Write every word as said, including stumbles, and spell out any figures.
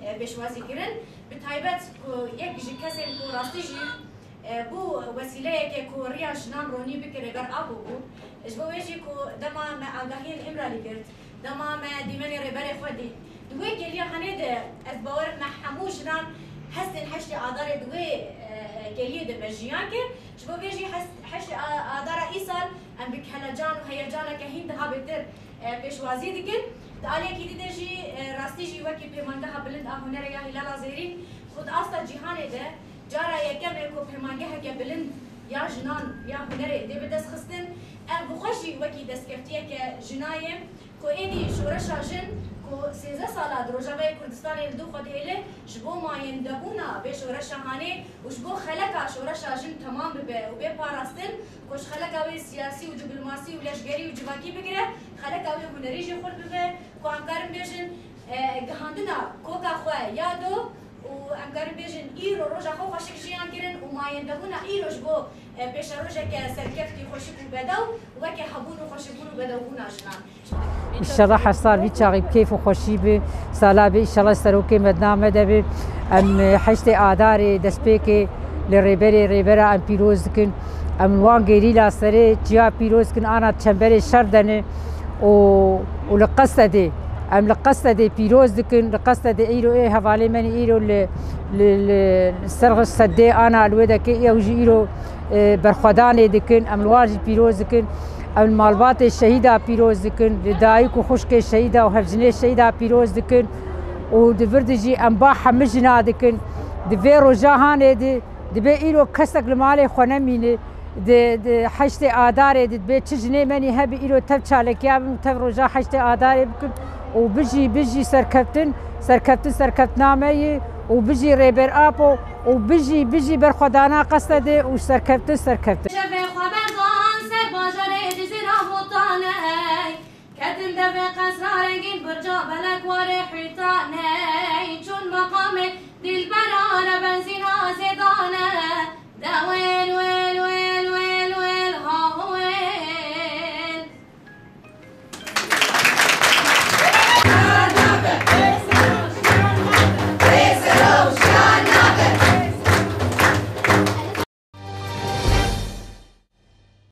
e, pêşwazî kirin. Bi taybet ku yek ji kesên ku rastî jî, e, bû wesîleyeke ku riya jinan ronî bike Rêber Apo bû. Ji bo wê jî ku dema me agahiyên Îmralî girt, dema me dîmenê Rêberê xwe dît, di wê geliya hanê de ez bawer me hemû jinan hestên heştê Adarê di wê, e, geliyê de me jiyan kir. Ji bo vê jî hes-, heştê A-, Adara îsal em bi kelecan û heyecaneke hîn daha bêtir, e, pêşwazî dikin. Di aliyekî dî de jî, e, rastî jî wekî pêmangeha bilind a hunerê ya Hîlala Zêrîn, ku di asta cîhanê de cara yekem e ku pêmangeheke bilind ya jinan ya hunerê tê bidestxistin. Ev bi xwe jî wekî destkeftiyeke jina ye. Ku êdî şoreşa jin ku sêzdeh sala di Rojavayê Kurdistanê li dû xwe dihêle, ji bo mayîndebûna vê şoreşa hanê û ji bo xeleka şoreşa jin temam bibe û bê parastin, ku ji xeleka wê siyasî û dîplomasî û leşgerî û civakî bigire, xeleka wê hunerî jî xurt bibe, ku em karin bêjin, e, gihandina koka xwe ya do û em karin bêjin îro roja xwe xweşik jiyan kirin û mayîndebûna îro ji bo, e, pêşerojeke serkeftî xweşik û bedew weke hebûn û xweşikbûn û bedewbûna jinan. Înşallah her sal vî çaxî bi keyf û xweşî bi. Sala bi înşallah serokê me di nav me de bi. Em, e, heştê Adarê destpêkê li Rêberê Rêbera em pîroz dikin. Em wan gerîla serê çiya pîroz dikin, ana çemberê şer de ne û, û li Qesedê. Em li Qesedê pîroz dikin. Li Qesedê îro ê hevalê me nî îro li, li, li, li ser sedê ana li wê dekê ew jî îro, e, berxwedanê dikin. Em li wan jî pîroz dikin. Em li malbatê şehîda pîroz dikin. Li dayik û xwişkê şehîda û hevjinê şehîda pîroz dikin. Û di vir de jî em ba hemû jina dikin. Di vê roja hanê de dibe îro kesek li malê xwe nemîne. Di, di heştê Adarê de dibe çi jinê me nî hebî îro tev çalekiya bin û tev roja heştê Adarê bikin. Û bijî, bijî serkeftin, serkeftin, serkeftina me ye. Û bijî Rêber Apo û bijî, bijî berxwedana Qesedê û serkeftin, serkeftin. Şevê xwe berdan ser bajarê Cizîra Botanê. Ketin devê qesra rengîn birca belek warê Hîtanê.